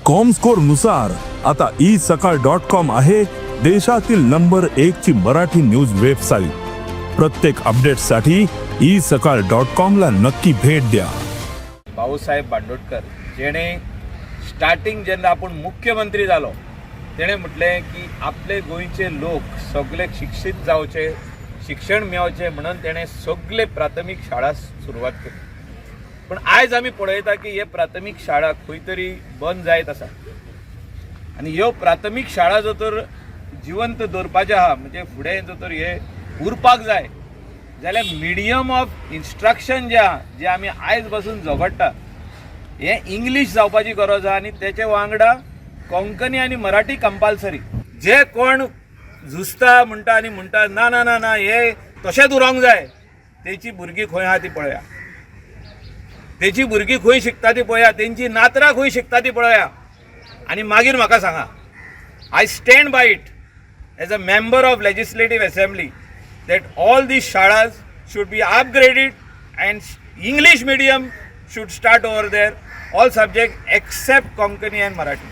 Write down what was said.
Comscore नुसार आता E सकाळ डॉट कॉम आहे देशातील नंबर एक ची मराठी न्यूज वेबसाईट. प्रत्येक अपडेटसाठी ई सकाळ डॉट कॉम ला नक्की भेट द्या. भाऊसाहेब बांडोडकर जेणे स्टार्टिंग जेन्ना आपूण मुख्यमंत्री जालो, तेणें म्हटलें की आपले गोंयचे लोक सगळे शिक्षीत जावचे, शिक्षण मेळचें म्हणून तेणें सगळे प्राथमीक शाळा सुरवात केली. पूण आयज आमी पळयता की हे प्राथमीक शाळा खंय तरी बंद जायत आसा आनी ह्यो प्राथमीक शाळा जर तर जिवंत दवरपाच्यो आहा, म्हणजे फुडें जर तर हे उरपाक जाय जाल्यार मिडियम ऑफ इन्स्ट्रक्शन जें आहा, जें आमी आयज पासून झगडटा, हें इंग्लीश जावपाची गरज आहा आनी तेचे वांगडा कोंकणी आनी मराठी कंपल्सरी. जे कोण झुजता म्हणटा आनी म्हणटा, ना ना ना ना, हे तशेंच उरोंक जाय, तेची भुरगीं खंय आहा ती पळया, तेची भुरगीं खंय शिकता ती पळया, तेंची नातरां खंय शिकता ती पळया आनी मागीर म्हाका सांगा. I stand by it as a member of Legislative Assembly that all these shalas should be upgraded and English medium should start over there, all subject except Konkani and Marathi.